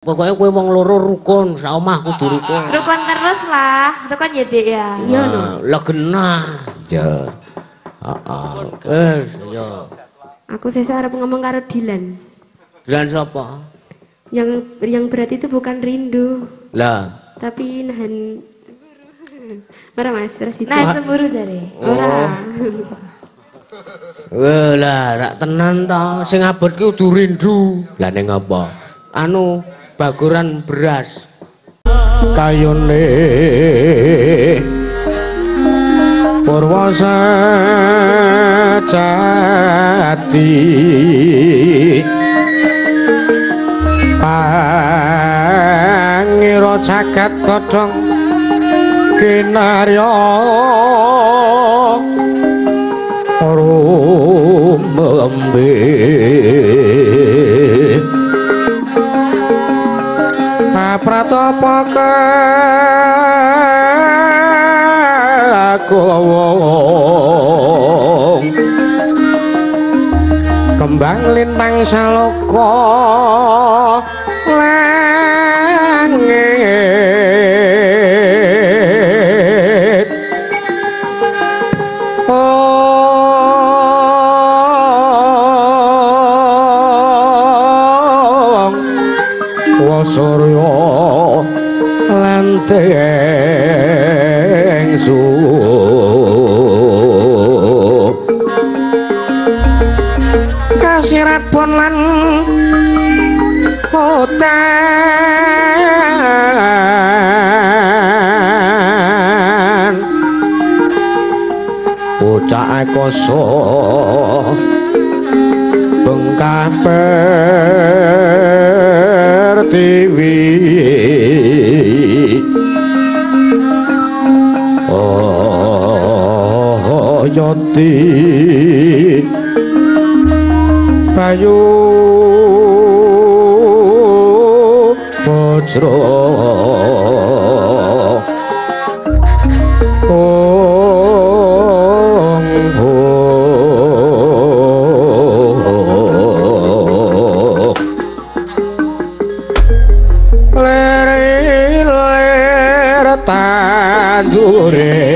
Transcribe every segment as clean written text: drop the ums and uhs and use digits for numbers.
Pokoke kowe wong loro rukun, sak omah kudu rukun. Rukun terus lah, rukun ya Dik ya. Iya no. Lah genah. Ya. Heeh. Wis ya. Aku sesuk arep ngomong karo Dilan. Dilan sapa? Yang berat itu bukan rindu. Lah, tapi nahan ora Mas, ora sida. Nahan cemburu jare. Ora. Wah lah, rak tenan ta, sing abot ki kudu rindu. Lah ning apa? Anu baguran beras. Kayune purwa sejati pangira jagat godhong kinarya rumembe pratapa kawong kembang lintang saloka langit ong wasurya lan tengsu kasirat pon lan hutan bocah koso bengkah pertiwi oh yoti bayu bojro ong ler tandure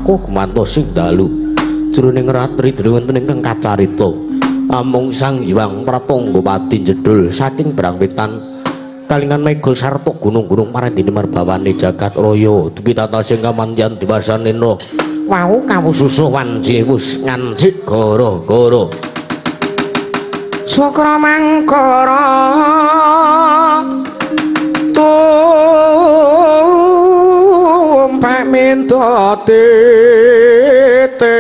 gumantos sing dalu jroning ratri wonten ingkang kacarita amung Sang Hyang Pratangga Pati jedul saking Brangwetan kalingan mega sarta gunung-gunung parandene marbawane jagat raya dupi tata sing kamantyan diwasanena wau kawususuh wanci wus ngancik gara-gara sukra mangkara tumpak minta tete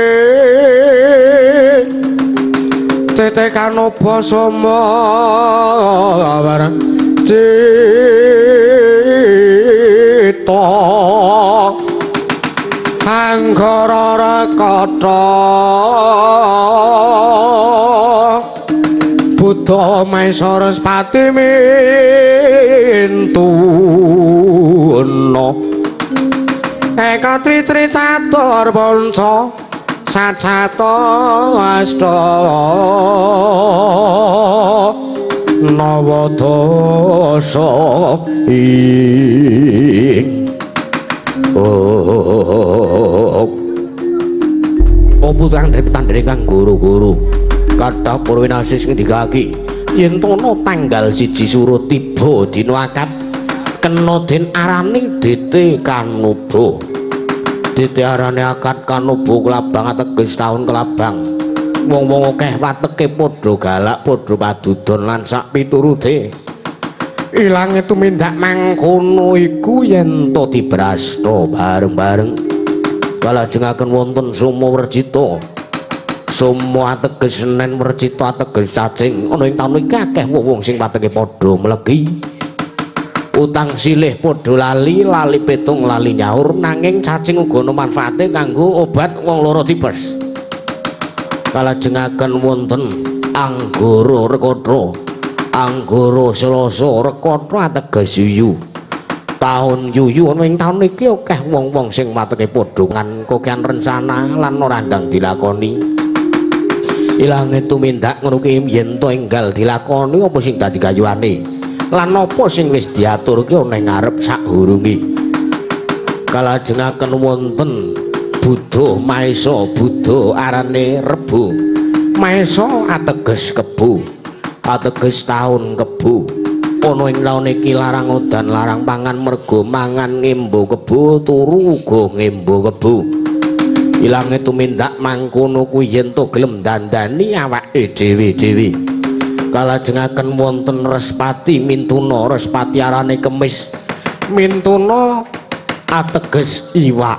tete kanoba soma. tata Buddha Maesa Respati mintuna eka tri tri catur panca sacata asta nawa dasa ing oh putrang dari kang guru-guru kathah para winasis ngendikake yen tono tanggal 1 Suro tiba dina akad kena den arani Dete Kanuba. Dete arane akad Kanuba kelabang ateges taun kelabang. Wong-wong akeh wateke padha galak padha padudon lan sak piturute. Ilange tumindak mangkono iku yen to dibrasta bareng-bareng. Kalajengaken wonten Soma Werjita. Soma ateges Senen, Werjita ateges cacing. Ana ing taun iki akeh wong-wong sing wateke padha mlegi. Utang silih padha lali, lali petung, lali nyaur, nanging cacing uga ana manfaate kanggo obat wong lara tipes. Kalajengaken wonten Anggara Rekatra. Anggara Selasa Rekatra ateges yuyu. Taun yuyu ana ing taun iki akeh wong-wong sing wateke padha ngan kokean rencana lan ora ndang dilakoni. Ilange tumindak ngono ki yen to enggal dilakoni apa sing dadi kayuane lan apa sing wis diaturke ana ing ngarep sakhurunge. Kalajengaken wonten Buddha Maesa. Buddha arane Rebo, Maesa ateges kebo, ateges taun kebo. Ana ing taun iki larang udan larang pangan mergo mangan ngembo kebo, turu uga ngembo kebo. Ilange tumindak mangkono kuwi yen to gelem dandani awake dhewe-dhewe. Kalajengaken wonten Respati Mintuna. Respati arane Kemis, Mintuna ateges iwak,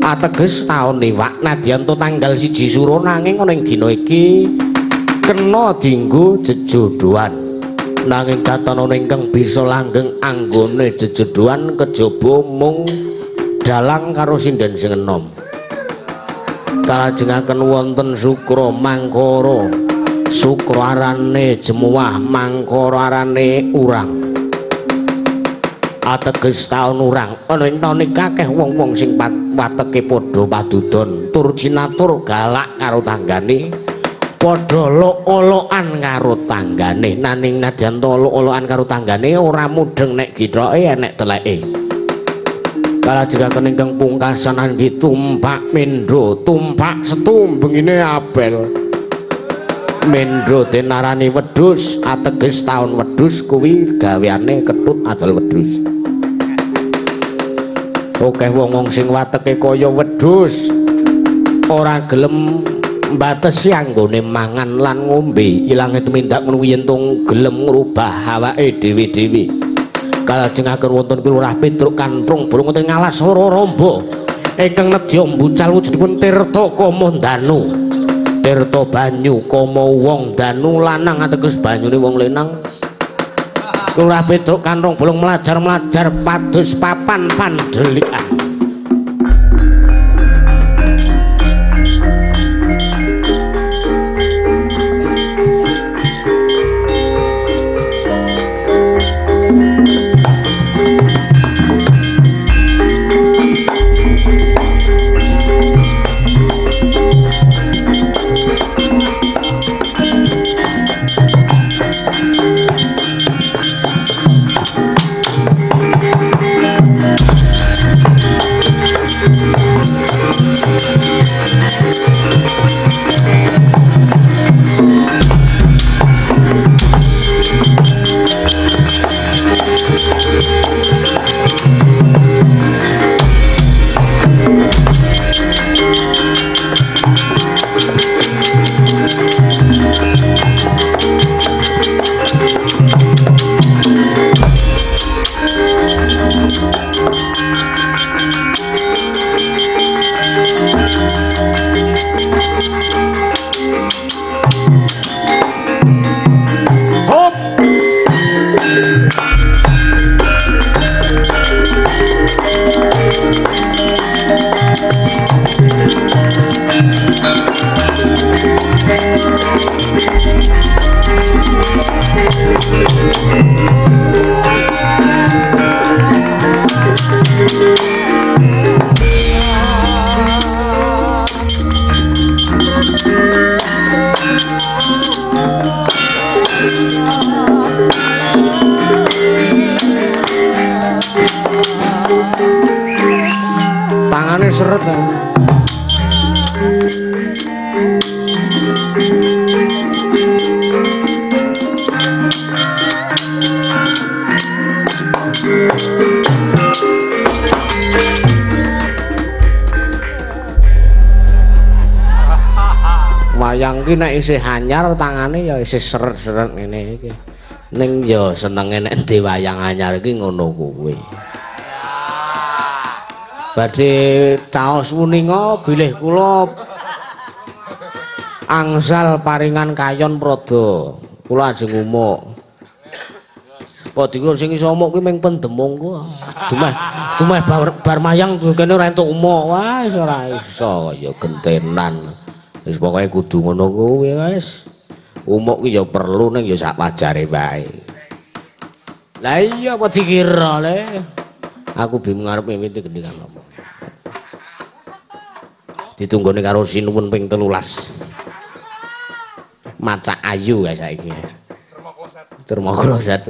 ateges taun iwak. Nadyan to tanggal 1 Suro nanging ana ing dina iki kena dienggo jejodhoan. Nanging katon ana ingkang bisa langgeng anggone jejodhoan kejaba mung dalang karo sinden sing enom. Kalajengaken wonten Sukra Mangkara. Sukra arane Jemuah, Mangkara arane urang, ateges taun urang. Ana ing taun iki akeh wong-wong sing wateke padha padudon tur cinatur galak karo tanggane, padha lok-olokan karo tanggane. Nanging nadyan to lok-olokan karo tanggane ora mudheng nek githoke enek teleke. Kalajengaken ingkang pungkasan anggi tumpak mendho, tumpak setu bengine apel. Mendho denarani wedhus, ateges taun wedhus kuwi gaweane ketut adol wedhus. Akeh wong-wong sing wateke kaya wedhus ora gelem mbatesi anggone mangan lan ngombe. Ilange tumindak ngono kuwi yen tong gelem ngrubah awake dhewe-dhewe. Kalajengaken wonten Lurah Petruk Kantrung Bulung wonten ngalas Ora Ramba ingkang nedya mbucal wujudipun Tirta Kamandanu. Tirta banyu kama wong danu lanang ateges banyune wong lenang. Lurah Petruk Kantrung Bulung mlajar-mlajar pados papan pandhelikan. Tangane seret. Wayang ki nek isih anyar tangane ya isih seret-seret ngene iki. Ning ya senenge nek ndi wayang anyar iki ngono kuwi. Badhe caos wuninga bilih kula angsal paringan kayon prada. Kula ajeng umuk. Padha kula sing iso umuk kuwi mung pendemung ku. Dumeh dumeh bar mayang kene ora entuk umuk. Wah wis ora iso ya gentenan. Wis pokoke kudu ngono kuwi wis. Umuk kuwi ya perlu ning ya sak wajare wae. Lah iya apa dikira le? Aku bingung arep mimiti gendingan apa. Ditunggone karo sinuwun ping 13. Macak ayu ya saiki. Termokloset.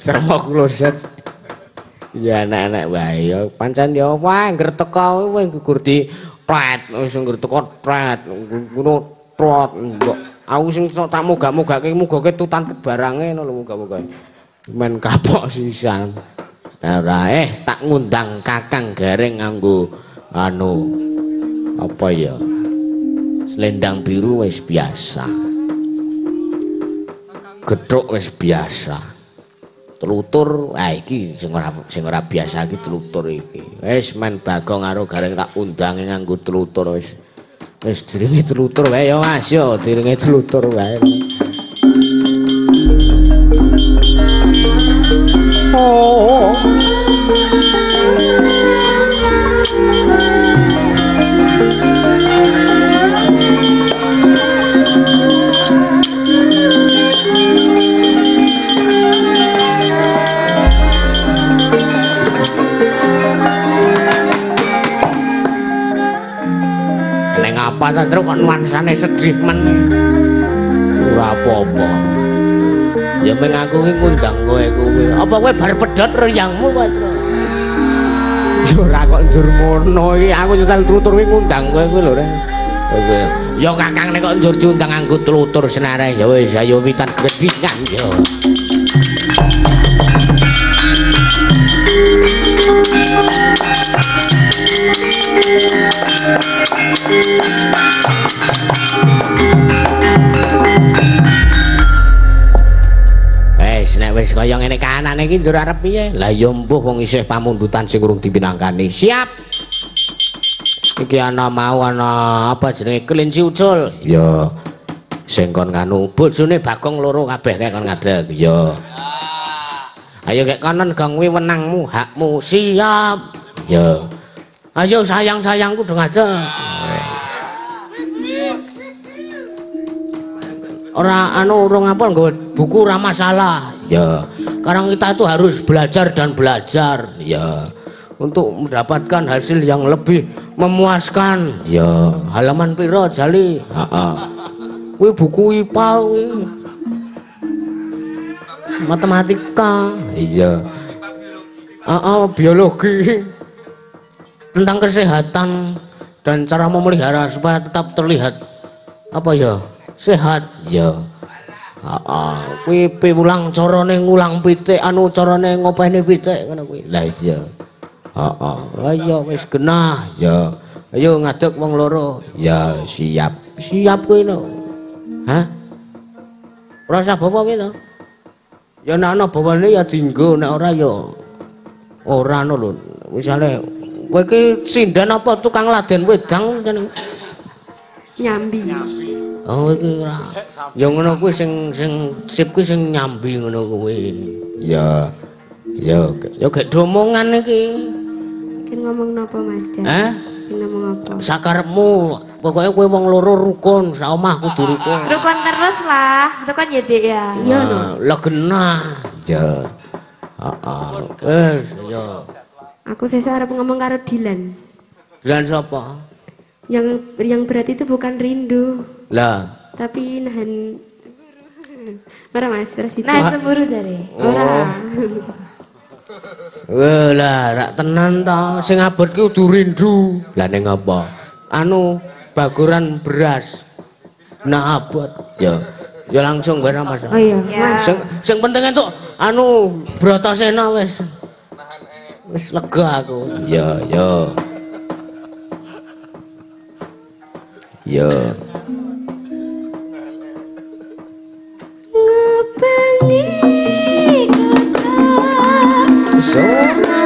Termokloset. Ya enak-enak wae ya pancen ya wah angger teko kowe gugur di pret wis angger teko pret ngono trot mbok aku sing tak moga-mogake mugake tutan barange ngono lho moga-moga men kapok sisan. Ora tak ngundang Kakang Gareng nganggo anu apa ya selendang biru wis biasa, gedhok wis biasa, telutur ah iki sing ora biasa iki telutur iki. Wis men Bagong karo Gareng tak undange nganggo telutur wis. Wis diringi telutur wae ya Mas ya, diringi telutur wae. Oh. Neng apa ta truk kok nuansane sedih men. Ora apa-apa. Ya meng aku ki ngundang kowe kuwi. Apa kowe bar pedhot reyangmu, Pak? Yo ora kok njur ngono iki. Aku nyetel tlutur kuwi ngundang kowe kuwi lho, Rek. Ya Kakang nek kok njur diundang nganggo tlutur senare ya wis ayo witan gendingan yo. Wis nek wis kaya ngene kahanane iki njur arep piye? Lah ya mbuh wong isih pamundutan sing urung dipinangkani. Siap. Iki ana mau ana apa jenenge kelinci ucul. Ya. Sing kon nganu bojone Bagong loro kabeh kek kon ngadeg. Ya. Ayo kek konon gong kuwi wenangmu, hakmu. Siap. Ya. Ayo sayang-sayangku do ngadeg. Ora anu urung apal nggawa buku ora masalah. Ya. Sekarang kita itu harus belajar dan belajar. Ya. Untuk mendapatkan hasil yang lebih memuaskan. Ya, halaman piro jali? Heeh. Kuwi buku IPA kuwi. Matematika. Iya. Heeh, biologi. Tentang kesehatan dan cara memelihara supaya tetap terlihat apa ya? Sehat. Ya. Heeh, kuwi piwulang carane ngulang pitik anu carane ngopeni pitik ngono kuwi. Lah iya. Heeh. Lah iya wis genah. Ya. Ayo ngadeg wong loro. Ya siap. Siap kuwi no. Hah? Ora usah bawa kuwi to. Ya nek ana bawane ya dienggo, nek ora ya ora ngono lho. Misale kowe iki sinden apa tukang laden wedang jeneng? Nyambi. Oh iki ora. Ya ngono kuwi sing sing sip kuwi sing nyambi ngono kuwi. Ya. Ya, ya gek domongan iki. Ken ngomong napa Mas Dan? Hah? Ken ngomong apa? Sakarepmu, pokoke kowe wong loro rukun, sak omah kudu rukun. Rukun terus lah, rukun ya Dik ya. Iya no. Lah genah. Ya. Heeh. Wis, ya. Aku sesuk arep ngomong karo Dilan. Dilan sapa? Yang berat itu bukan rindu. Lah, tapi nahan ora Mas, ora situ. Nahan cemburu jare. Ora. Wah lah rak tenan ta, sing abot ki kudu rindu. Lah ning apa? Anu baguran beras. Nah abot. Ya. Ya langsung bae Mas. Oh iya, Mas. Sing penting entuk anu Bratasena wis. Wis lega aku. Ya, ya. Ya. Ngebengi kota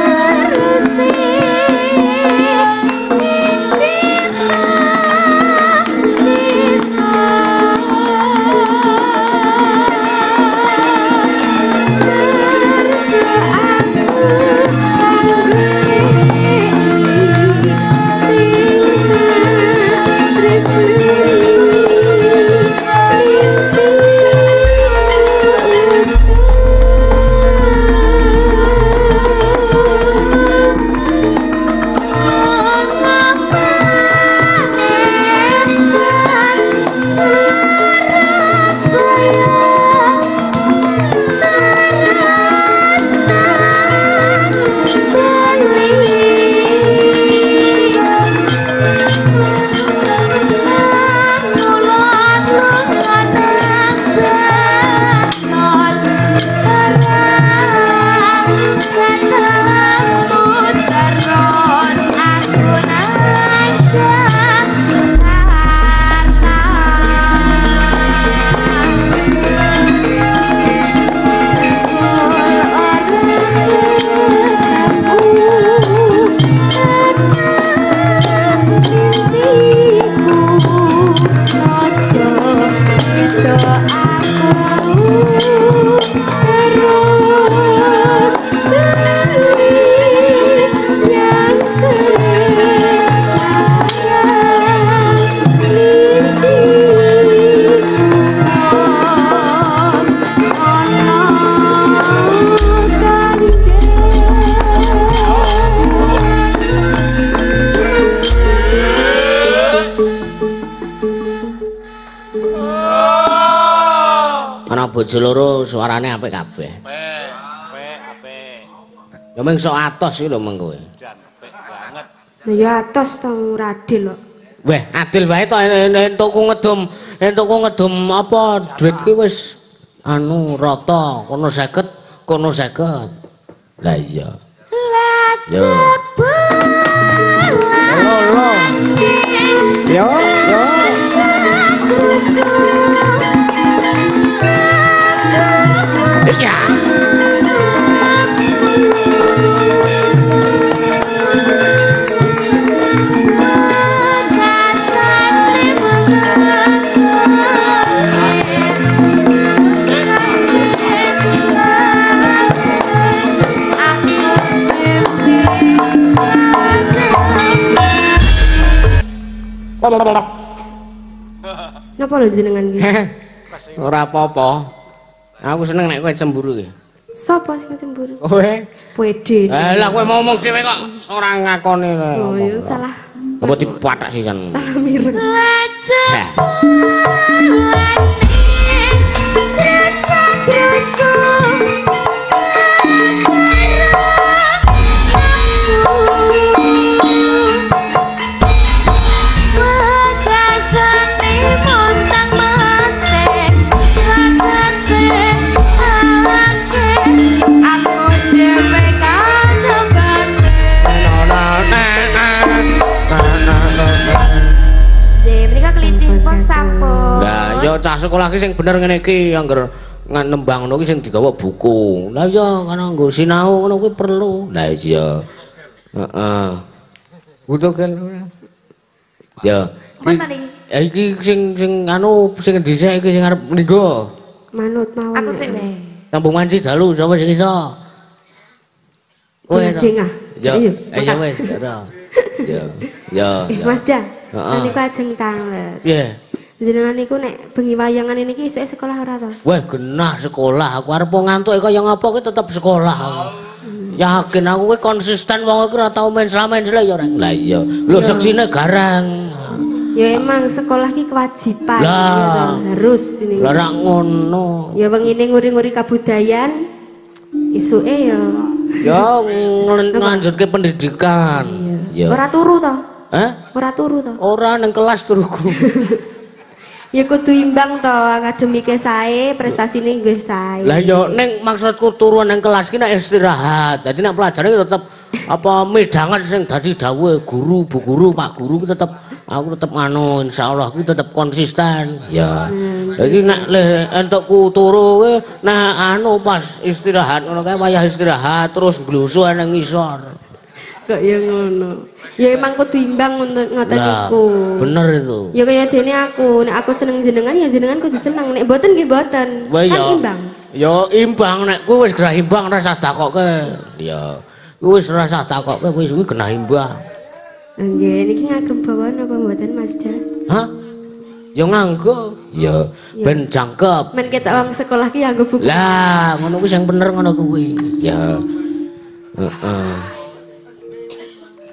Bojo loro suarane apik kabeh. Apik, apik. Ya mung sok atos iki lho meng kowe. Jan apik banget. Lah ya atos to ora adil kok. Weh, adil wae to entukku ngedum apa duit ki wis anu rata, kono 50, kono 50. Lah iya. Lah Yo. Lo lo. Yo, yo. Iya. Napa lho jenengan iki? Ora apa-apa. Aku seneng nek kowe cemburu iki. Sapa sing cemburu? Kowe. Pede. Lah kowe ngomong dhewe kok ora ngakoni. Oh ya salah. Apa dipathak sisan. Salah mireng. Ya cah sekolah ki sing bener ngene iki angger nembang ngono ki sing digawa buku. Lah iya kana nggo sinau ngono kuwi perlu. Lah iya. Heeh. Butuh kan. Ya. Iki sing sing anu sing dhisik iki sing arep mlinggo. Manut mawon. Aku sik wae. Sambung manci dalu sapa sing iso? Kowe. Ya. Ya wis, ora. Ya. Ya. Mas Da. Niku ajeng tanglet. Piye? Jenengan niku nek bengi wayangan niki esuke sekolah ora to? Wah, genah sekolah. Aku arep ngantuk kaya ngapa ki tetep sekolah aku. Yakin aku ki konsisten wong iki ora tau mensela-mensela ya ora. Lah iya. Lho seksine garang. Ya emang sekolah ki kewajiban ya harus ini. Lah ora ngono. Ya wengine nguri-nguri kabudayan isuke ya Ya nglanjutke pendidikan. Iya. Ora turu to? Hah? Ora turu to? Ora nang kelas turuku. Ya kudu imbang to, akademike sae, prestasine nggih sae. Lah ya ning maksudku turu nang kelas ki nek istirahat. Dadi nek pelajaran tetep apa medangan sing dadi dawuhe guru, bu guru, pak guru ki tetep aku tetep nganu insyaallah ki tetep konsisten. Ya. Dadi nek entukku turu kuwi nek anu pas istirahat ngono kae wayah istirahat terus nglusuh nang ngisor. Kok ya ngono. Ya emang kudu imbang ngoten niku. Bener itu. Ya kaya dene aku, nek aku seneng jenengan ya jenengan kudu seneng, nek mboten nggih mboten. Kan imbang. Ya imbang nek kuwi wis gerah imbang ora usah takokke. Ya. Wis ora usah takokke wis kuwi genah imbang. Nggih, niki ngagem bawa napa mboten Mas Da? Hah? Ya nganggo. Ya ben jangkep. Men ketok wong sekolah ki nganggo buku. Lah, ngono kuwi sing bener ngono kuwi. Ya. Heeh.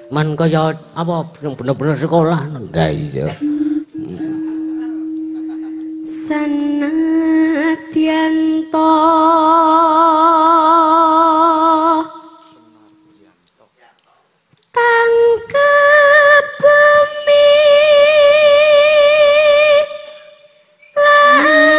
Man kaya apa bener-bener sekolah. Lah iya. Sanadyan to tangkep bumi langit.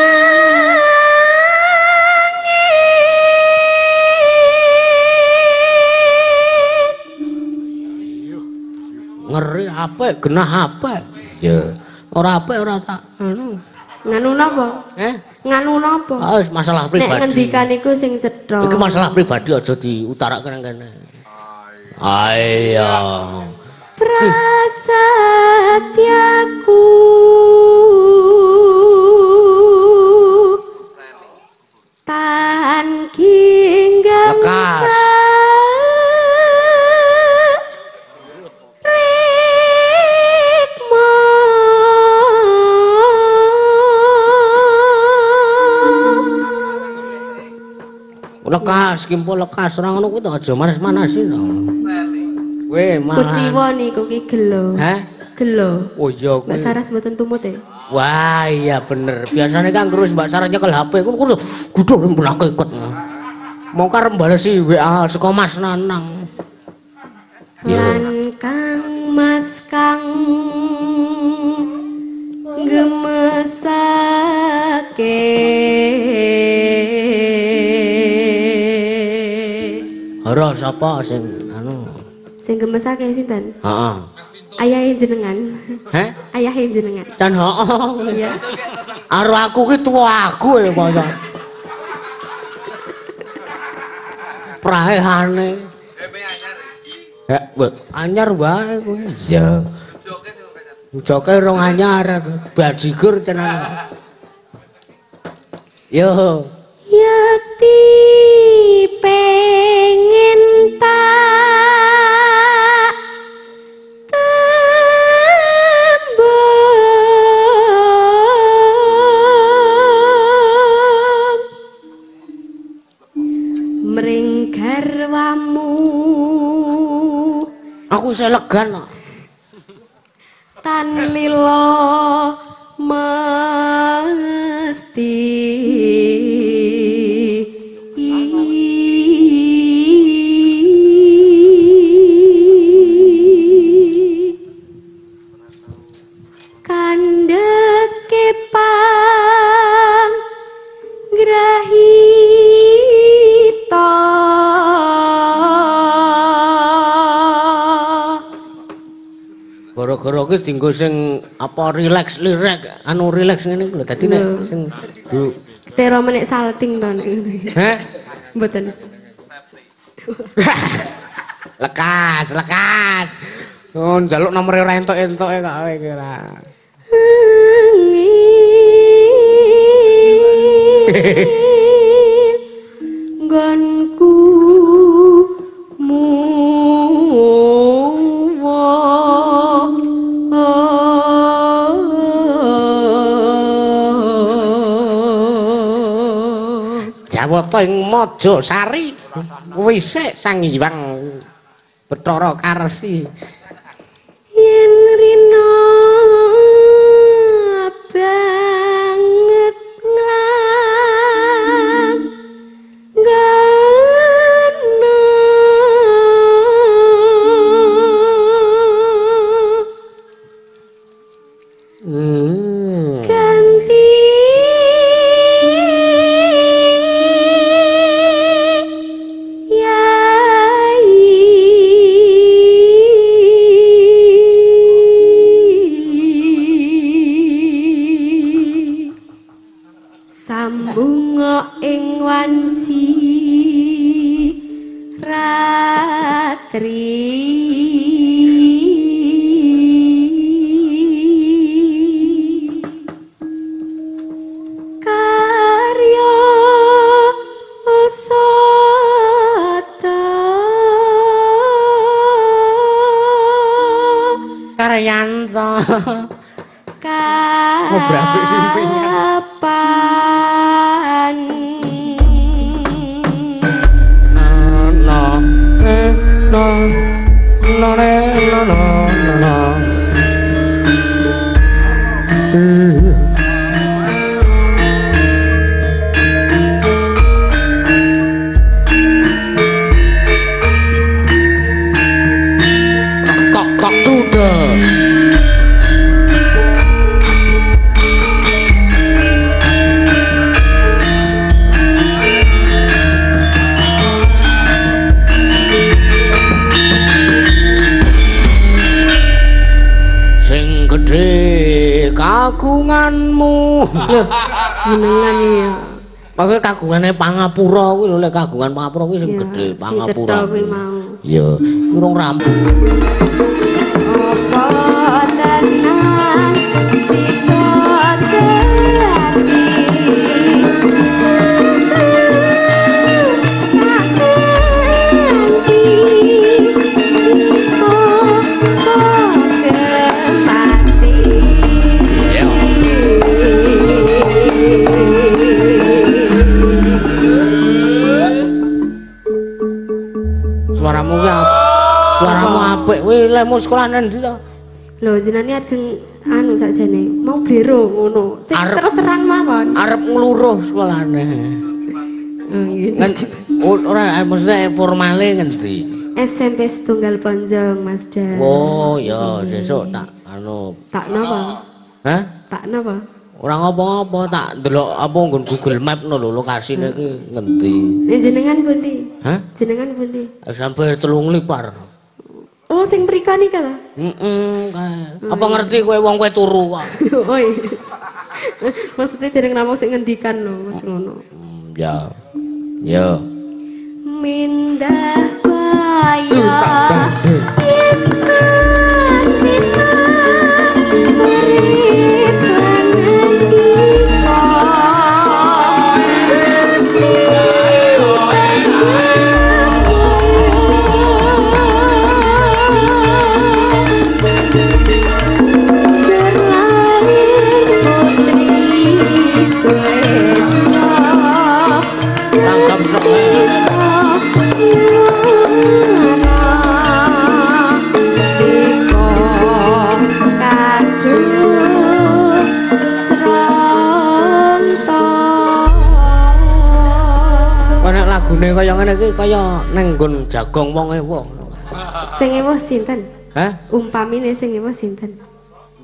Ngeri apik genah apik. Ya. Ora apik ora tak anu. Nganu napa? Nganu napa? Ah wis masalah pribadi. Nek ngendikan iku sing cetha. Iki masalah pribadi aja diutarake nang kene. Ayo. Prasetyaku tan ginggang lekas. Lekas, kimpo lekas, ora ngono kuwi to aja manas-manasi to. Kowe malah kuciwa niku ki gelo. Hah? Gelo. Oh iya kuwi. Mbak Saras mboten tumut e. Wah, iya bener. Biasane kan terus Mbak Saras nyekel HP ku kudu gudul mblangke ikut. Mongko arep balesi WA saka Mas Nanang. Lan Kang Mas kang gemesake. Ora sapa sing anu? Sing gemesake sinten? Heeh. Ayahe jenengan. Heh? Ayahe jenengan. Can heeh. Iya. Karo aku ki tuwa aku ya kaya. Praehane. Hek, anyar wae kuwi. Iya. Joke rong anyar, bajigur tenan. Yo. Yakti pengen tak tembung mring garwamu. Aku isih legan kok. Tan lila mesti kandheke pang grahita. Gara-gara ki dienggo sing apa relax lirek anu relax ngene iku lho dadi nek sing tero menek salting to nek ngono. Heh? Mboten. Lekas, lekas. Oh, njaluk nomor ora entuk-entuke kok kowe iki ora. Nggonku Jawata ing Majasari wisik Sang Hyang Bathara Karsi. Yen rina banget nglang ngono. ing wanci ratri karya usata Karyanto kapan no no no no no no kok kok kuda. Gedhe kagunganmu. Jenengan ya. Pokoke kagungane pangapura kuwi lho, lek kagungan pangapura kuwi sing gedhe pangapura. Sing kuwi mau. Iya, urung rampung. Apa tenan sika ati Suaramu apik kowe lemu sekolah nang ndi to? Lho jenenge ajeng anu sakjane mau blero ngono. Sing terus terang mawon. Arep ngluruh sekolahane. Nggih. Ora maksudnya formale ngendi? SMP Setunggal Ponjong, Mas Dan. Oh ya, sesuk tak anu. Tak napa? Hah? Tak napa? Ora ngopo-ngopo, tak ndelok apa nggon Google Map no lho lokasine iki ngendi. Nek jenengan pundi? Hah? Jenengan pundi? Sampai 3 lipar. Oh, sing mriko nika ta? Heeh, kae. Apa ngerti kowe wong kowe turu kok. Oh iya. Maksudnya dereng namung sing ngendikan lho, wis ngono. Ya. Ya. Mindah kaya Lagune kaya ngene iki kaya nang nggon jagong wong ewa. Sing ewuh sinten? Hah? Umpamine sing ewuh sinten?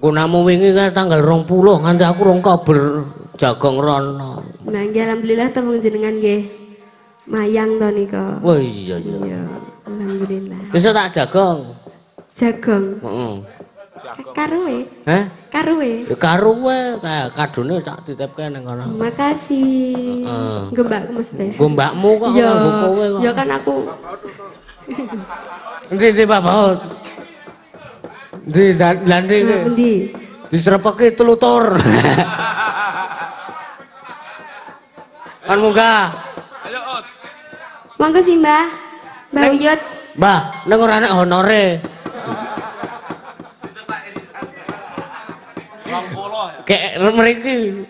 Nggonamu wingi kan tanggal 20 nganti aku rong kabar jagong rono. Nah, nggih alhamdulillah tembung jenengan nggih mayang to nika. Wah iya iya. Iya, alhamdulillah. Besok tak jagong. Jagong. Heeh. Karuwe. Hah? Karuwe. Ya karuwe, kadone tak titipke ning kono. Makasih. Heeh. Nggo mbakku mesti. Nggo mbakmu kok ora nggo kowe kok. Ya kan aku. Endi Pak Baut? Endi lha endi? Endi? Disrepeki tlutur. Kan munggah. Ayo, Ot. Monggo sih, Mbah. Mbah Uyut. Mbah, ning ora enek honore. Kayak mriki.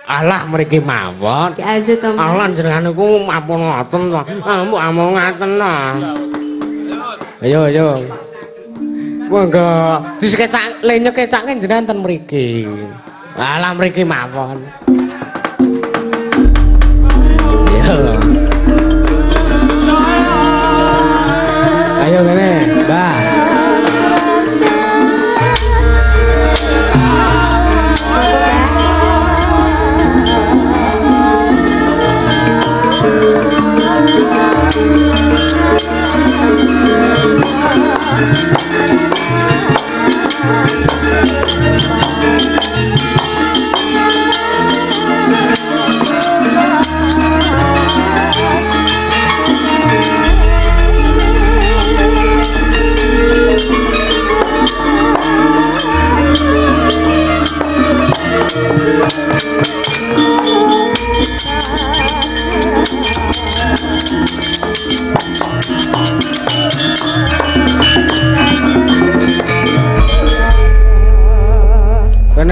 Alah mriki mawon. Alah jenengan niku ampun ngoten to. Ambuk amung ngaten to. Ayo ayo. Monggo disekecak le nyekecake jenengan ten mriki. Alah mriki mawon. Yo. Ayo ngene, Mbah.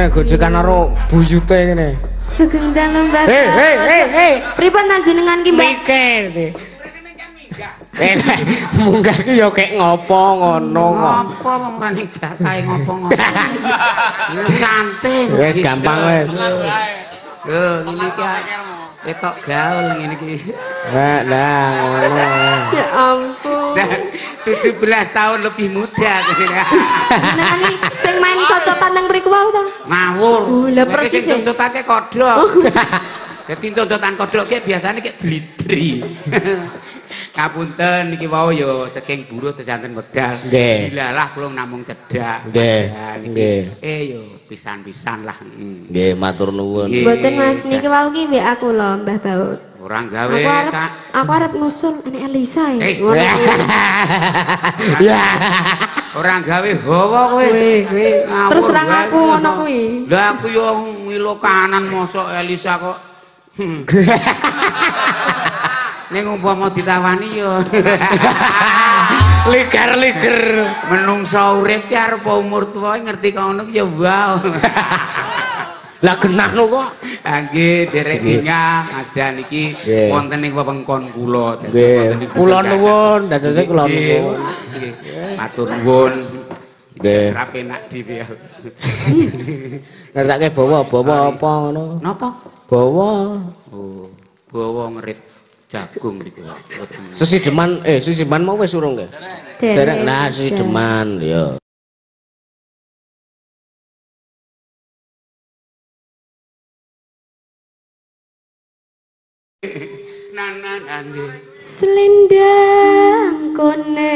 Kene gojekan karo buyute kene. Sugeng dalu Mbah. Hei. Pripun ta jenengan ki, Mbak? Mikir. Munggah ki ya kek ngopo ngono kok. Ngopo wong ora ning jatahe ngopo-ngopo. Santai. Wis gampang wis. Lho ngene iki ketok gaul ngene iki. Lah ngono. Ya ampun. 17 tahun lebih muda. Jenengan iki sing main cocotan nang mriku wau to? Ngawur. Lah persis sing cocotake kodhok. Dadi cocotan kodhok ki biasane kek jlidri. Ngapunten niki wau ya saking buruh tesanten wekdal. Dilalah kula namung cedhak. Nggih. Yo pisan-pisan lah. Nggih, matur nuwun. Mboten Mas, niki wau ki mbek aku lho Mbah Baut. Ora gawe, Kak. Aku arep nusul nek Elisa ya. Ora gawe hawa kowe. Terus terang aku ngono kuwi. Lah aku yo ngilo kanan mosok Elisa kok. Ning umpama ditawani yo. Ligar-liger menungso urip ki arep umur tuwa ngerti kok ngono ya wow. Lah genah no kok. Nggih, derek bingah Mas Dan iki wonten ing wewengkon kula. Kula nuwun, dadose kula nuwun. Nggih. Matur nuwun. Nggih. Ora penak dhewe. Ngersake bawa-bawa apa ngono? Napa? Bawa. Oh, bawa ngerit jagung niku. Sesideman, sesideman mau wis urung nggih? Derek. Nah, sesideman ya. Selendang koneng.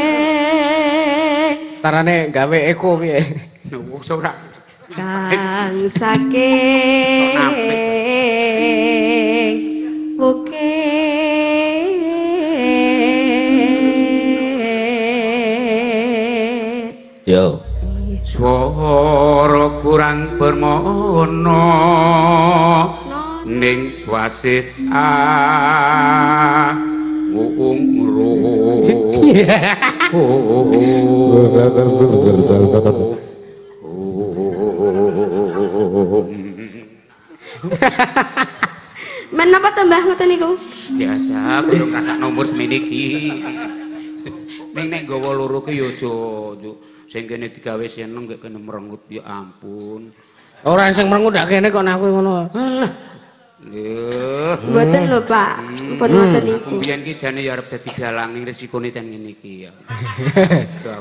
Tarane gawe eko piye? Wong ora. Kang saking bukit. Yo. Swara kurang permono ning wasis a ngungro. Menapa to Mbah ngoten niku? Biasa kudu ngrasakno umur semene iki. Ning nek nggawa loro ki ya aja sing kene digawe seneng kok kene merengut ya ampun. Ora sing merengut ndak kene kok aku ngono. Alah. Lho. Mboten lho Pak, pun ngoten niku. Aku mbiyen ki jane ya arep dadi dalang ning resikone jan ngene iki ya.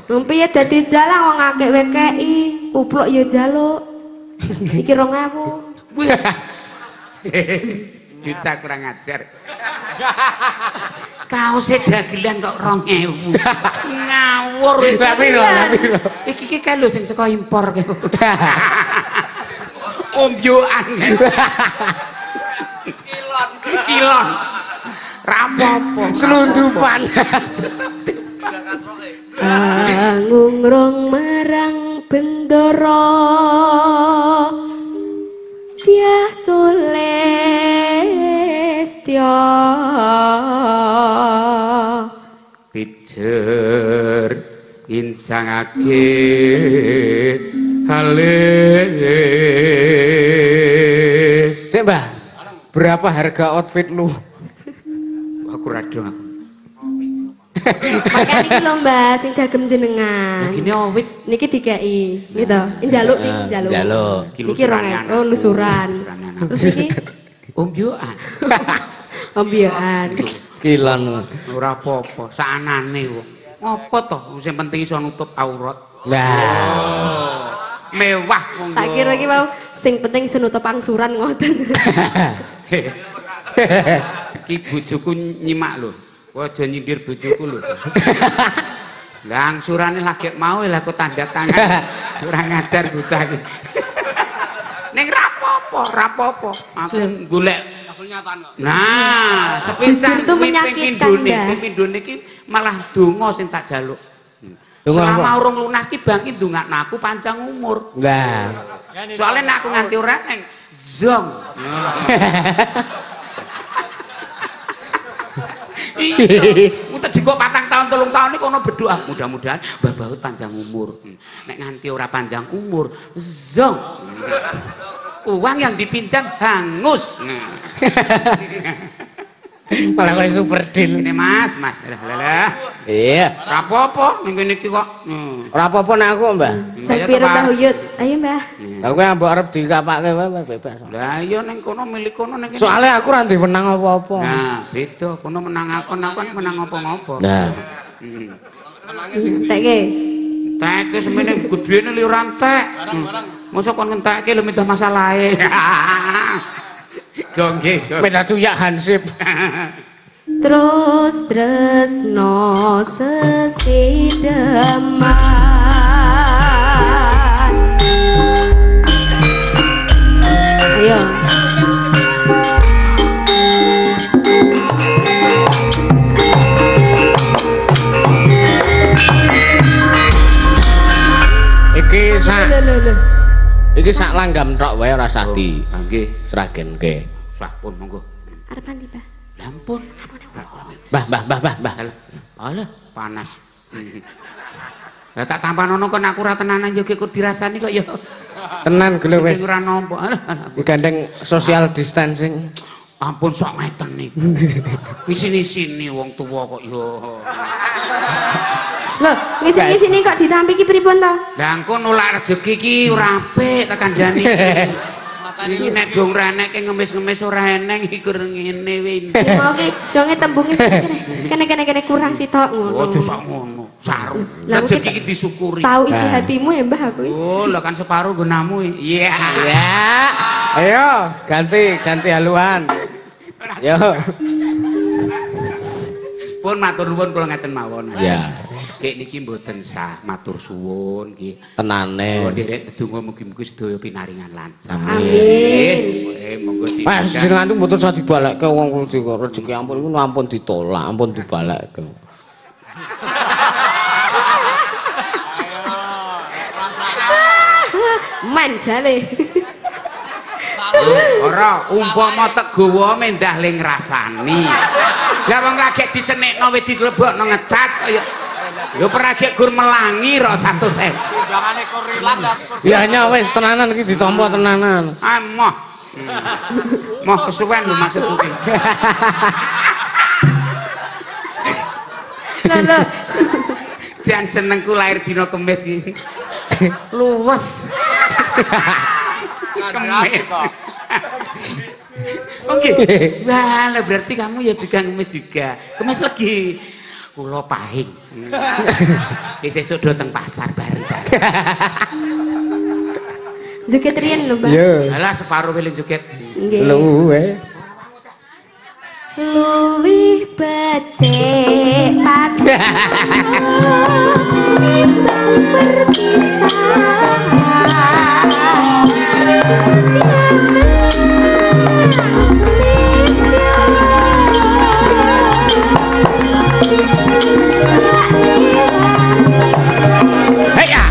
Wong piye dadi dalang wong akeh wekeki, kupluk ya njaluk. Iki 2000. Bocah kurang ajar. Kaose dagelan kok 2000. Ngawur. Lah piro? Iki ki kae lho sing saka impor ki. Ombyokan. Kilon. Rapopo. Selundupan. Angungrong marang bendara Dyah Sulistya. Pijer incangake halis. Sik, Mbah. Berapa harga outfit lu? Aku radong aku. Makane iki lho Mbah sing dagem jenengan. Lah gini outfit niki dikeki, gitu. Njaluk niki njaluk. Njaluk. Niki 2000. Oh, lusuran. Terus iki ombyokan. Ombyokan. Kilon. Ora apa-apa, saanane wong. Ngopo to? Sing penting iso nutup aurat. Lah. Mewah wong. Tak kira iki mau sing penting iso nutup angsuran ngoten. Iki bojoku nyimak lho. Kowe aja nyindir bojoku lho. Lah angsurane lagi mau lah aku tanda tangan. Ora ngajar bocah iki. Ning ra apa-apa, ra apa-apa. Aku golek kenyataan kok. Nah, sepisan itu menyakitkan, ping pindhone iki malah donga sing tak jaluk. Selama urung lunas ki bang ki ndongakno aku panjang umur. Lah, soalnya nek aku nganti ora neng zong. Iya, Jika 4 tahun 3 tahun iku ono berdoa, mudah-mudahan Mbah Baut panjang umur. Nek nganti ora panjang umur, zong. Uang yang dipinjam hangus. Malah koyo super deal. Ini Mas, Mas. Lah lah. Iya. Ora apa-apa ning kene iki kok. Ora apa-apa nek aku, Mbah. Sepiro Mbah Uyut? Ayo, Mbah. Lah kowe mbok arep dikapake wae bebas. Lah iya ning kono milik kono ning kene. Soale aku ora ndek wenang apa-apa. Nah, beda. Kono menang aku, aku kan menang apa-apa. Nah. Entekke. Entekke semene gedene li ora entek. Mosok kon ngentekke lho minta masalahe. Gongge. Beda cuyak hansip. Terus tresno sesideman. Ayo. Iki sak iki sak langgam tok wae ora usah di. Nggih, sragenke. Sampun monggo. Arep ndi, Mbah? Lah ampun. Mbah, mbah, mbah, mbah, mbah. Alah, panas. Lah tak tampanono kon aku ora tenanan yo kok dirasani kok yo. Tenan gelo wis. Ora nampa. Alah, digandeng social distancing. Ampun sok ngeten niku. Sini-sini wong tuwa kok yo. Lho, ngisini-sini kok ditampi ki pripun to? Lah engko nolak rejeki ki ora apik tak kandhani. Iki nek dong ora enek ngemis-ngemis ora eneng iku ngene kuwi. Mau ki donge tembunge kene kene kene kurang sitok ngono. Aja sak ngono, saru. Rejeki ki disyukuri. Tahu isi hatimu ya Mbah aku. Oh, lho kan separo nggonamu. Iya. Iya. Ayo, ganti ganti haluan. Yo. Pun matur nuwun kula ngaten mawon. Iya. Gek niki mboten sah matur suwun nggih. Tenane. Kula nderek ndonga mugi-mugi sedaya pinaringan lancar. Amin. Monggo di. Mas jenengan niku mboten usah dibalekke wong rezeki ampun niku ampun ditolak, ampun dibalekke. Ayo, rasane. Men jale. Ora umpama tegowo mendah le ngrasani. Lah wong lagi dicenekno wis dilebokno ngedas kaya lho pernah gek gur melangi rok 100.000. Timbangane korilan. Ya nya wis tenanan iki ditampa tenanan. Ah moh. Moh kesuwen lho maksudku iki. Lho lho. Jan senengku lahir dina Kemis iki. Luwes. Kemis. Oke. Wah, lah berarti kamu ya juga ngemis juga. Kemis lagi. Kula pahing. Ki sesuk do teng pasar bareng-bareng. Joget riyen lho, Mbak. Iya. Alah separo weling joget. Nggih. Luwe. Luwih becik padha timbang perpisahan. Hey ya.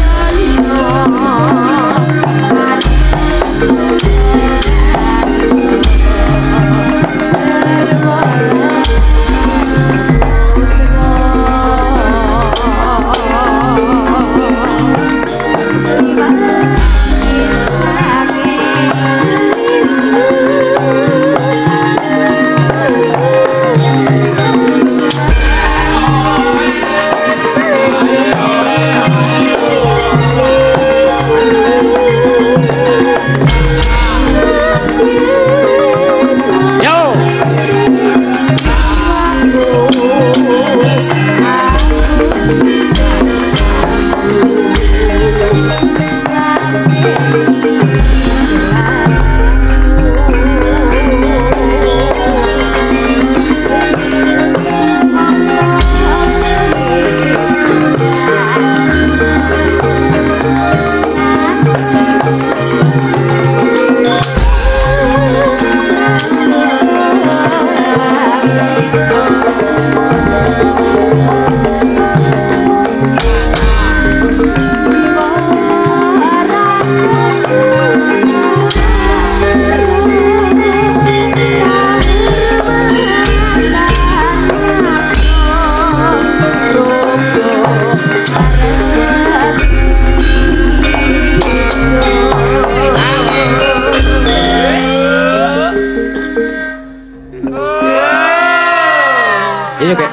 Iya, Kek.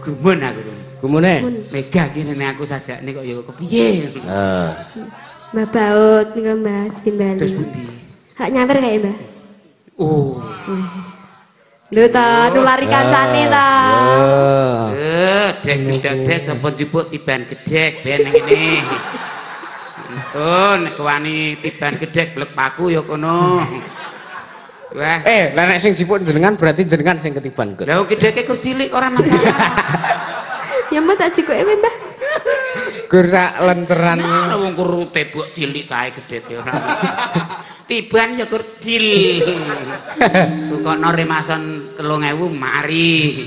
Gumun aku. Gumune. Mega ki nek aku sajakne kok ya kepiye. Heeh. Mbah Baut niku Mbah timbali. Terus pundi? Hak nyawer kae, Mbah. Oh. Lho ta, nulari kancane ta. Dek gedhek sapa njupuk tiban gedhek ben ngene. Oh, nek wani tiban gedhek blek paku ya kono. Wah. Lah nek sing jipuk jenengan berarti jenengan sing ketiban gedhek. Lah gedheke kur cilik ora masalah. Ya mbah tak jikuke Mbah. Gur sak lenceran. Lah wong kur tebok cilik kae gedheke ora masalah. Tiban ya kur dil. Tukokno remason 3000 mari.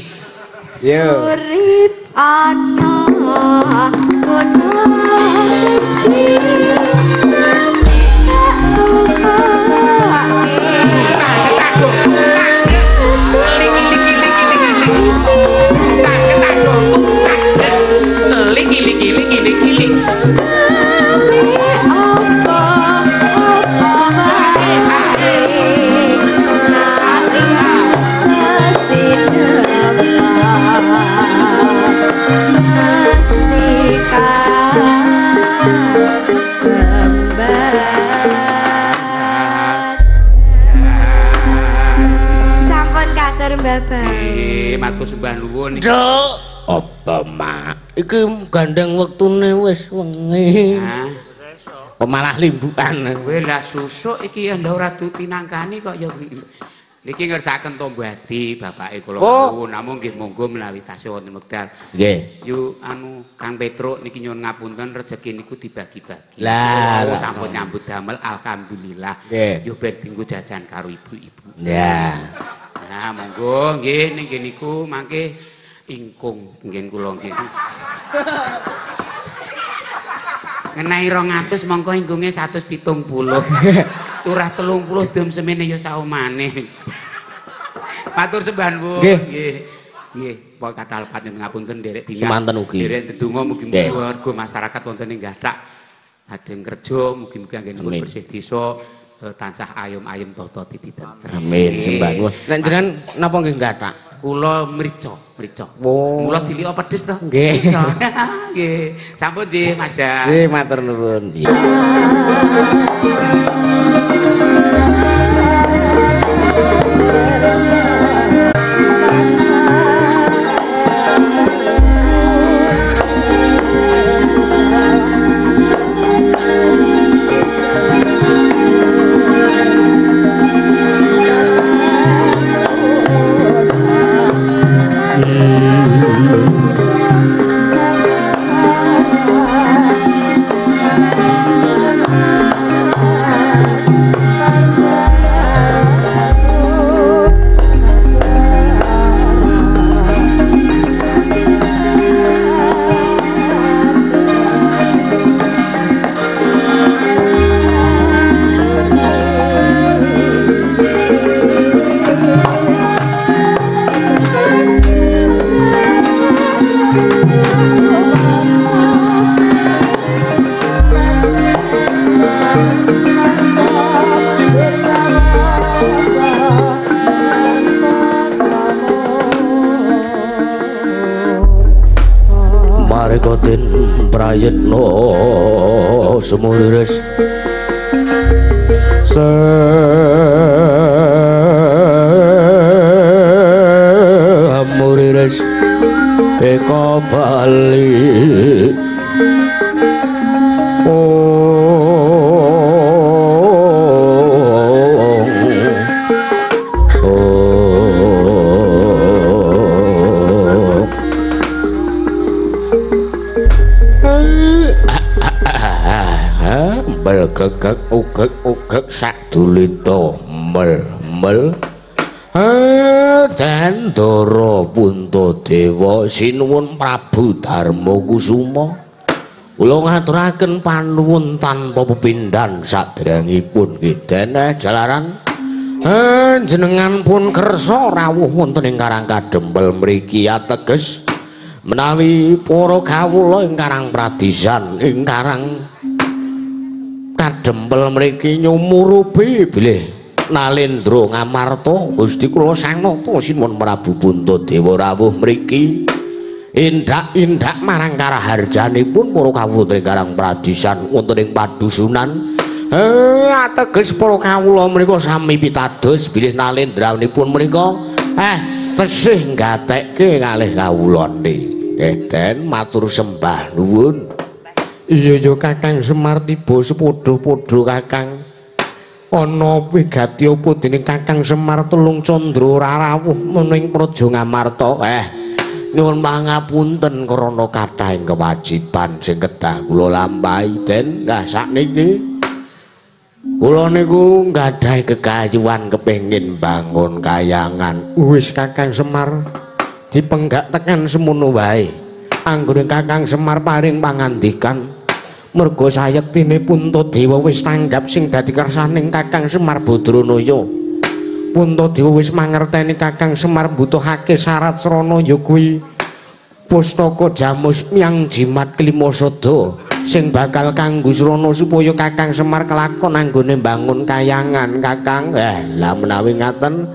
Yo. Urip ana kono iki. Liki liki liki liki liki. Sampun katur Bapak. Matur sembah nuwun. Nduk, apa mak? Iki gandeng wektune wis wengi. Kok malah limbukan. Kowe lah susuk iki ya ora dipinangkani kok ya. Niki ngersakaken tombo ati bapake kula wau namung nggih monggo menawi tasih wonten wekdal. Nggih. Yu anu Kang Petruk niki nyuwun ngapunten rejeki niku dibagi-bagi. Lah sampun nyambut damel alhamdulillah. Yo ben dienggo jajan karo ibu-ibu. Ya. Nah monggo nggih ning niku mangke ingkung nggih kula nggih. Ngenai 200 mongko ingkunge 170. Turah 30 dom semene ya saomane. Matur sembah nuwun. Nggih. Nggih, pok kathah lepat ngapunten nderek bingah. Semanten ugi. Nderek ndedonga mugi-mugi warga masyarakat wonten ing Gathak ajeng kerja mugi-mugi anggenipun bersih desa tansah ayom-ayem tata titi tentrem. Amin sembah nuwun. Nek jenengan napa nggih Gathak? Kula mrica, mrica. Oh. Mula cilik pedes to. Nggih. Nggih. Sampun nggih Mas. Nggih, matur nuwun. Prayitno sumurures samurires eka bali gegek ugek ugek sadulita mel mel Dandara Puntadewa sinuwun Prabu Darma Kusuma kula ngaturaken panuwun tanpa pepindhan saderengipun kidene jalaran jenengan pun kersa rawuh wonten ing Karang Kadempel mriki ateges menawi para kawula ing Karang Pradisan ing Karang Kadempel mriki nyumurupi bilih Nalendra Ngamarta. Gusti kula Sang Nata Sinuwun Prabu Puntadewa rawuh mriki indak-indak marang karaharjanipun para kawula Karang Pradisan wonten ing padusunan. Ateges para kawula menika sami pitados bilih nalendranipun menika tesih nggatekke kalih kawulane. Den matur sembah nuwun. Iya ya Kakang Semar tiba sepadha-padha Kakang. Ana wigati apa dening Kakang Semar Telung Candra ora rawuh mening Praja Ngamarta. Nyuwun pangapunten krana kathahing kewajiban sing kedah kula lampahi Den. Lah sakniki kula niku nggadahi kegayuhan kepengin bangun kayangan. Wis Kakang Semar dipenggak tekan semono wae. Anggone Kakang Semar paring pangandikan merga sayektine Puntadewa wis tanggap sing dadi kersaning Kakang Semar Badranaya. Puntadewa wis mangerteni Kakang Semar mbutuhake syarat srana ya kuwi pustaka Jamus Myang Jimat Klimasada sing bakal kanggo srana supaya Kakang Semar kelakon anggone mbangun kayangan Kakang. Lah menawi ngaten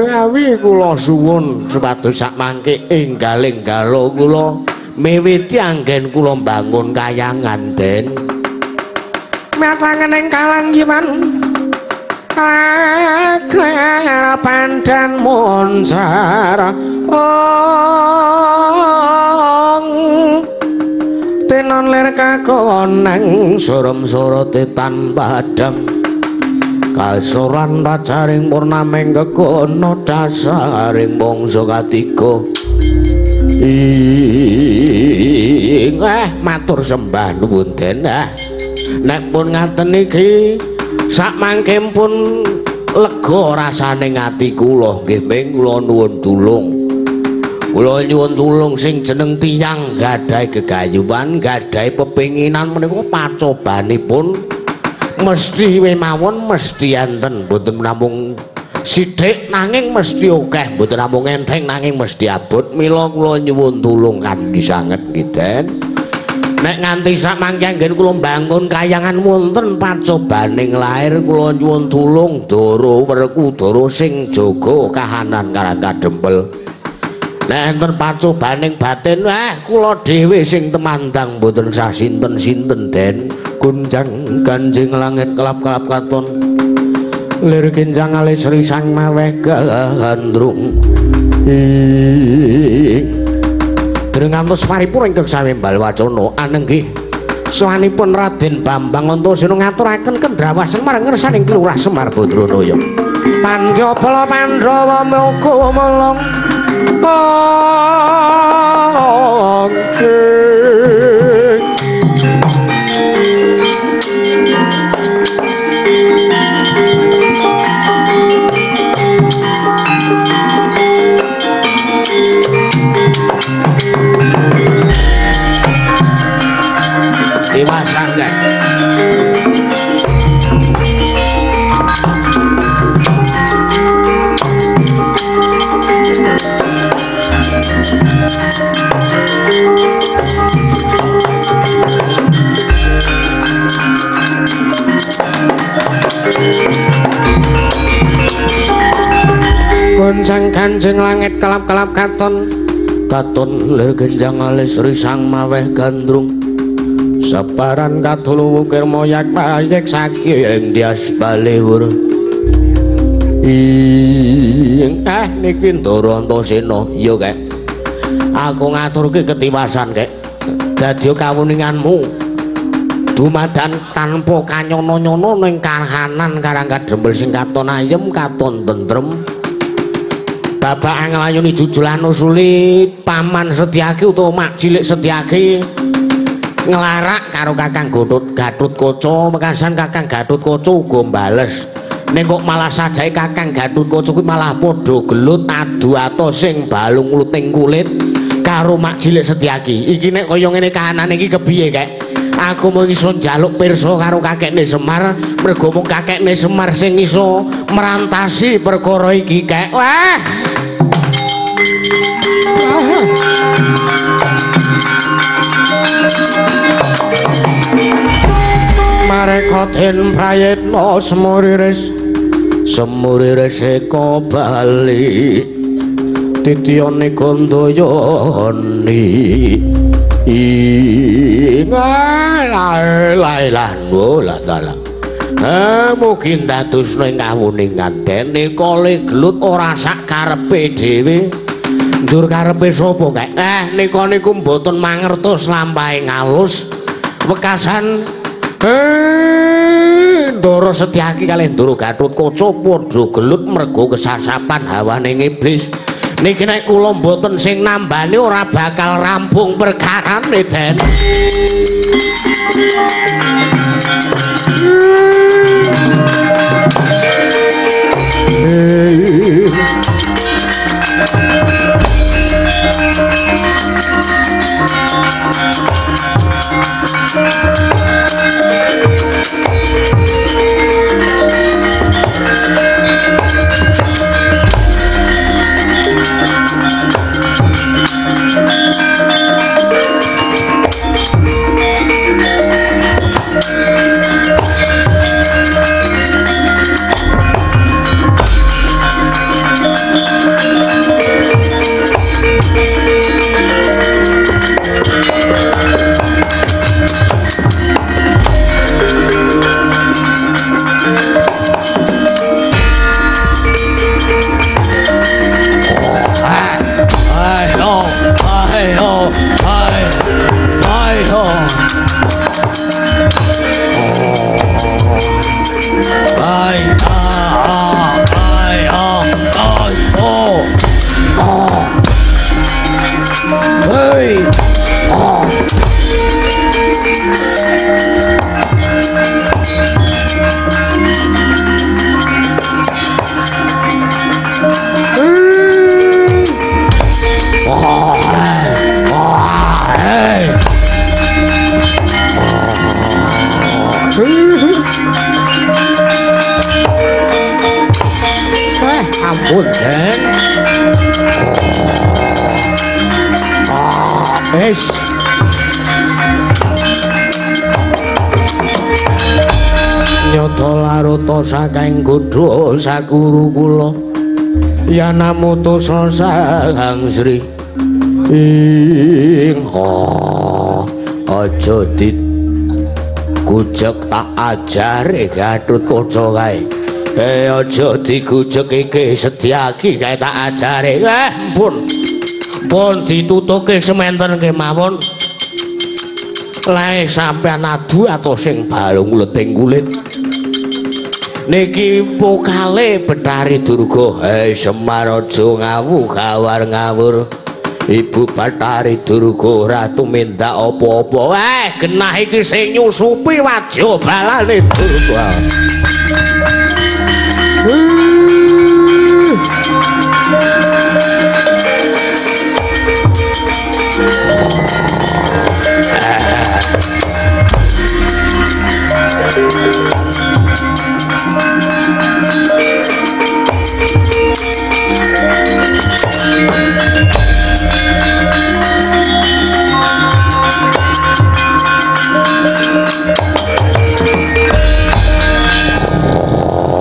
awi kula suwun supados sakmangke enggal-enggala kula miwiti anggen kula mbangun kayangan Den. Matangen ing kalanggiman klara pandan moncar ong tenon lir kakonang surem sorote tan padang kasoran rajaring purnameng kekono dasaring bangsa katiga. Matur sembah nuwun Den. Nek pun ngaten iki sakmangke pun lega rasane ati kula nggih ming kula nuwun tulung. Kula nyuwun tulung sing jeneng tiyang gadhahi gegayuhan, gadhahi pepinginan menika pacobanipun mesti mawon mesti enten, mboten namung sithik nanging mesti akeh, mboten namung entheng nanging mesti abot. Mila kula nyuwun tulung kanthi sanget nggih Den. Nek nganti sakmangke anggen kula mbangun kayangan wonten pacobaning lair kula nyuwun tulung Ndara Werkudara sing jaga kahanan Karang Kadempel. Nek enten pacobaning batin kula dhewe sing temandang mboten sah sinten-sinten Den. Gunjang ganjing langit kelap-kelap katon lir kinjang alis risang maweh gandrung. Dereng ngantos paripurna ingkang sawembal wacana anenggih sowanipun Raden Bambang Antasena ngaturaken kendrawah Semar ngersaning Lurah Semar Badranaya. Pandya bala Pandhawa muga melong Diwasangkan. Goncang ganjing langit kelap-kelap katon katon lir genjang alis risang maweh gandrung sabaran kadulu wukir moyak payek saking dias balewur. Niki Ndara Antasena ya kek aku ngaturke ketiwasan kek dadi kawuninganmu dumadan tanpa kanyono-nyono ning kahanan Karang Kadempel sing katon ayem katon tentrem babak nglayoni jujulan usuli paman Setyaki utawa mak cilik Setyaki nglarak karo Kakang Gatotkaca mekasan Kakang Gatotkaca uga bales ning kok malah sajae Kakang Gatotkaca kuwi malah padha gelut adu atos sing balung luting kulit karo mak cilik Setyaki. Iki nek kaya ngene kahanane iki kepiye kek? Aku mung iso njaluk pirsa karo kakekne Semar mergo mung kakekne Semar sing iso merantasi perkara iki kek. Wah. Mareka den prayitna semuriris Semure reseka bali titiyane Gandayani ing la la mugi ndadosna ing kawuningan dene kale gelut ora sak karepe dhewe. Njur karepe sapa kae? Nika niku mboten mangertos lampahe ngalus wekasan Ndara Setyaki kalih Ndara Gatotkaca padha gelut mergo kesasapan hawane iblis. Niki nek kula mboten sing nambani ora bakal rampung perkarane, Den. Ampun, Den. Es. Nyata laruta saking godha sakuru kula. Yanamutusa Sang Sri. Ing aja digujeg tak ajare Gatotkaca kae. Aja digujeg iki Setyaki kae tak ajare. Pun. Pun ditutuke sementen kemawon. Lae sampean adu atau sing balung leting kulit. Niki pokale Bathari Durga. Semar aja ngawu gawar ngawur. Ibu Bathari Durga ora tumindak apa-apa. Genah iki sing nyusupi waja balane Durga.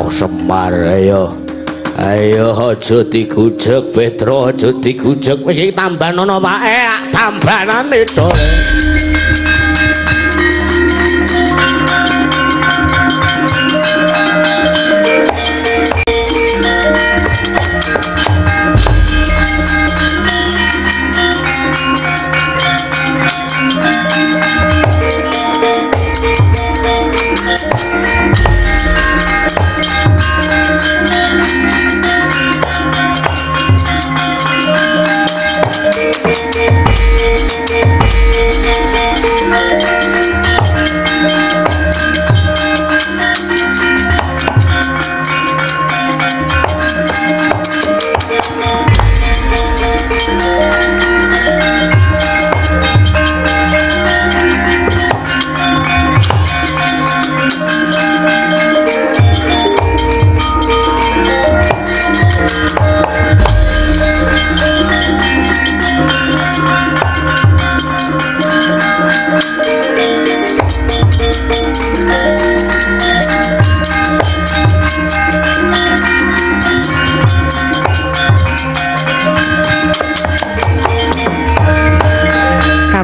Semar ayo ayo aja digujeg Petra, aja digujeg wis iki tambanono Pak. Tambanane to.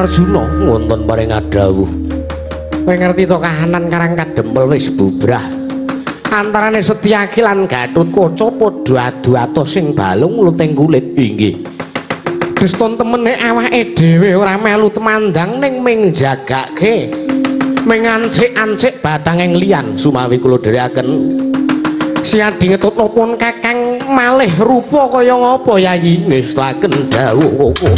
Arjuna wonten paring adhawuh. Kowe ngerti to kahanan Karang Kadempel wis bubrah. Antarane Setyaki lan Gathotkaca padha adu-ado sing balung luting kulit. Inggih. Deston temene awake dhewe ora melu temandang ning ming jagake, ming ancik-ancik bathanging liyan. Sumawi kula dherekaken Siadi ngetutno pun Kakang malih rupa kaya ngapa Yayi? Ngestaken dawuh koko.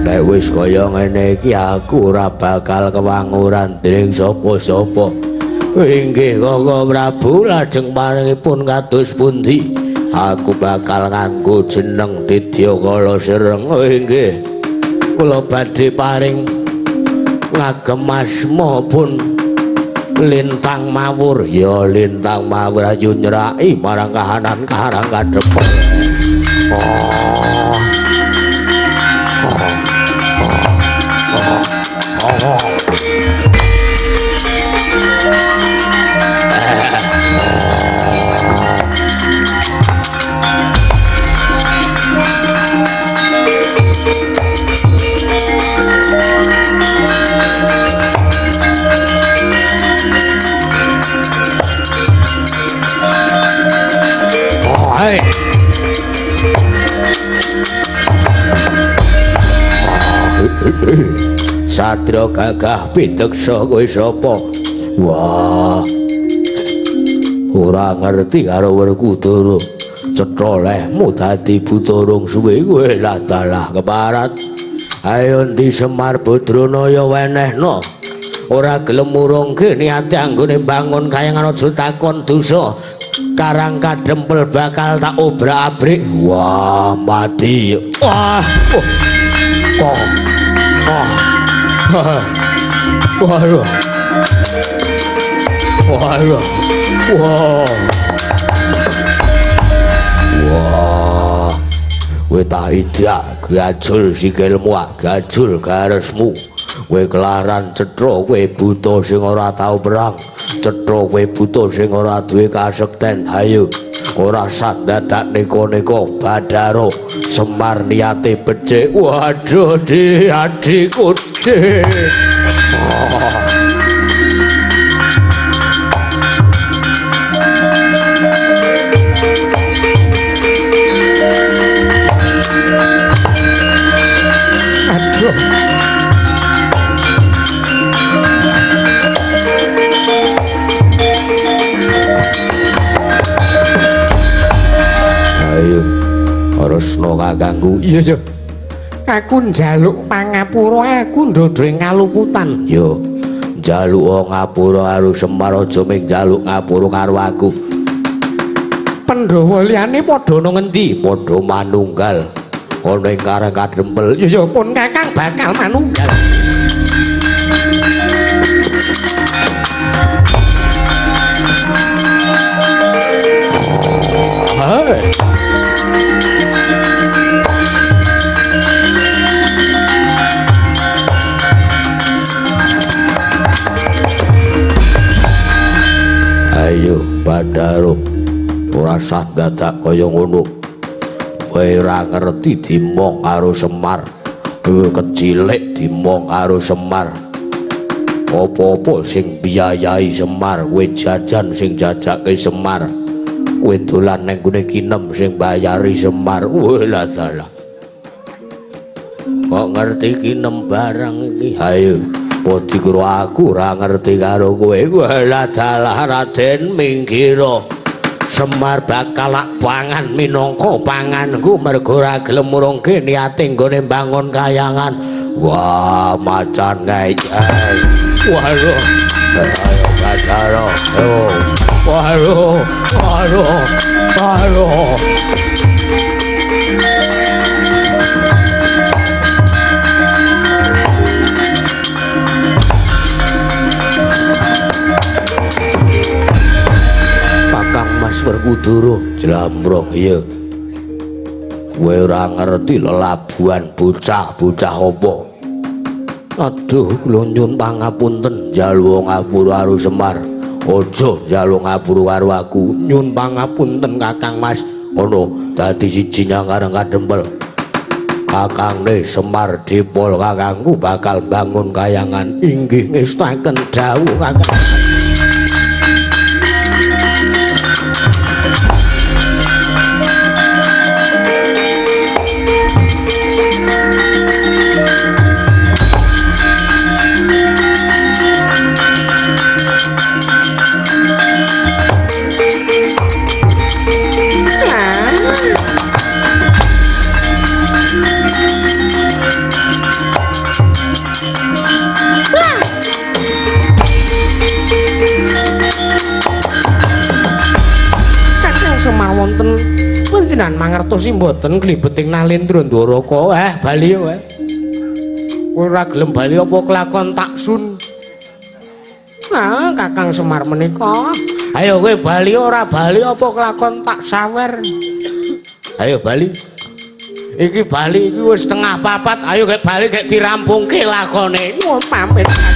Nek wis kaya ngene iki aku ora bakal kewanguran dening sapa-sapa. Inggih Koko Prabu, lajeng paringipun kados pundi? Aku bakal nganggo jeneng Didyakala Sreng. Inggih. Kula badhe paring ngagem asma pun Lintang Mawur. Ya Lintang Mawur ayo nyraki marang kahanan Karang Kadempel. Oh. Satria gagah pideksa kowe sapa? Wah. Ora ngerti karo Werkudara. Cetha lehmu dadi buta rung suwe kowe lah dalah keparat. Ayo ndi Semar Badranaya wenehno. Ora gelem murungke niate anggone mbangun kayangan aja takon dosa. Karang Kadempel bakal tak obrak-abrik. Wah, mati. Wah. Oh. Oh. Waduh. Waduh. Wah. Wah. Kowe tak idak gajul sikilmu, gajul garesmu. Kowe kelaran cetha, kowe buta sing ora tau perang. Cetha kowe buta sing ora duwe kasekten. Hayo. Ora sandadak neka-neka Badaro Semar niate becik. Waduh di adikku di. Oh. Aduh. Ayo Resna kakangku. Iya iya. Aku njaluk pangapura, aku ndodre kaluputan. Yo njaluk ngapura karo Semar aja mung njaluk ngapura karo aku. Pandhawa liyane padha ana ngendi? Padha manunggal ana ing Karang Kadempel. Iya iya pun Kakang bakal manunggal. Oh, hey. Ayo Badaro, ora sah dadak kaya ngono. Kowe ora ngerti dimong karo Semar. Kowe kecilik dimong karo Semar. Apa-apa sing biayai Semar, kowe jajan sing jajake Semar. Kowe dolan nang gone kinem sing bayari Semar. Wah lah salah. Kok ngerti kinem barang iki? Ayo padha karo aku ora ngerti karo kowe. Wah dalah Raden minggira. Semar bakal lak pangan minangka panganku mergo ora gelem murungke niate nggone mbangun kayangan. Wah macan ngeyel. Waduh. Ayo Badaro. Waduh. Waduh. Waduh. Werkudara jlambrong iya. Kowe ora ngerti lelabuhan bocah-bocah apa. Aduh, kula nyuwun pangapunten njaluk ngapura karo Semar. Aja njaluk ngapura karo aku. Nyuwun pangapunten Kakang Mas. Ngono dadi siji nyang kadempel. Kakangne Semar Dipol kakangku bakal bangun kayangan. Inggih ngestaken dawuh Kakang. Semar wonten panjenengan mangertosi mboten glibeting Nalendra Ndoraka. Bali wae. Kowe ora gelem bali apa kelakon taksun? Nah, Kakang Semar menika. Ayo kowe bali ora bali apa kelakon tak sawer. Ayo bali. Iki bali iki wis 3:30. Ayo gek bali gek dirampungke lakone. Nyuwun pamit Kakang.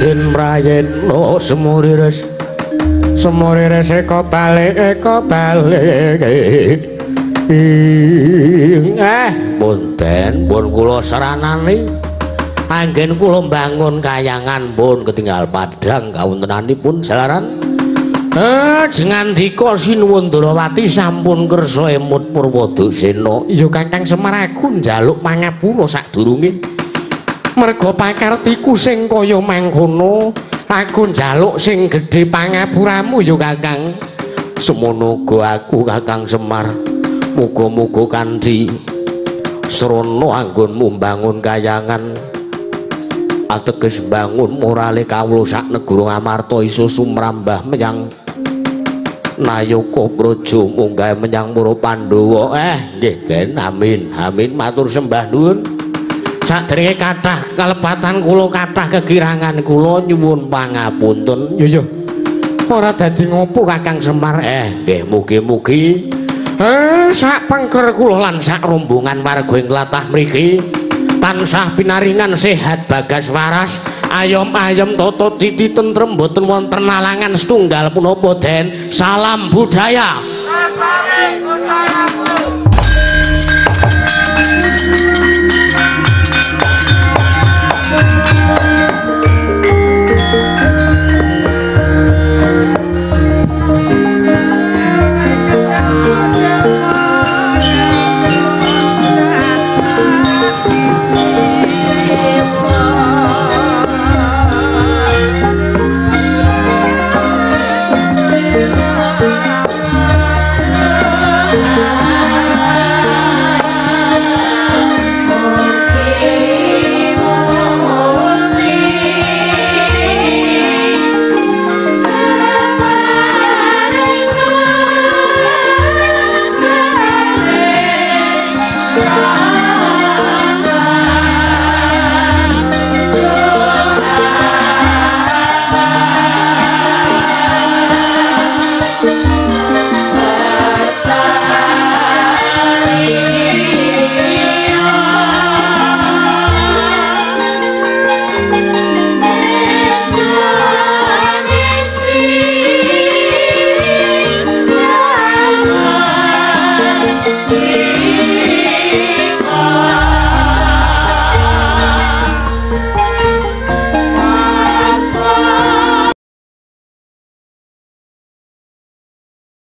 Den Prayitna semurires semurires eka balik punten pun kula seranani anggen kula mbangun kayangan pun ketinggal padhang kawontenanipun jalaran jengandika Sinuwun Ndrawati sampun kersa emut Purwadusena. Ya Kakang Semar aku njaluk pangapura sadurunge merga pakartiku sing kaya mangkono aku njaluk sing gedhe pangapuramu ya Kakang. Semono uga aku Kakang Semar muga-muga kanthi srana anggonmu mbangun kayangan ateges mbangun morale kawula sak negara Ngamarta iso sumrambah menyang Nayaka Praja munggahe menyang para Pandhawa. Nggih Den, amin amin matur sembah nuwun. Sadèrènge kathah kalepatan kula kathah kekirangan kula nyuwun pangapunten. Yo yo. Ora dadi ngopo Kakang Semar. Nggih mugi-mugi sak pengker kula lan sak rombongan warga ing tlatah mriki tansah pinaringan sehat bagas waras, ayom-ayom tata titi tentrem boten wonten alangan setunggal punapa Den. Salam budaya. Lestari budayaku.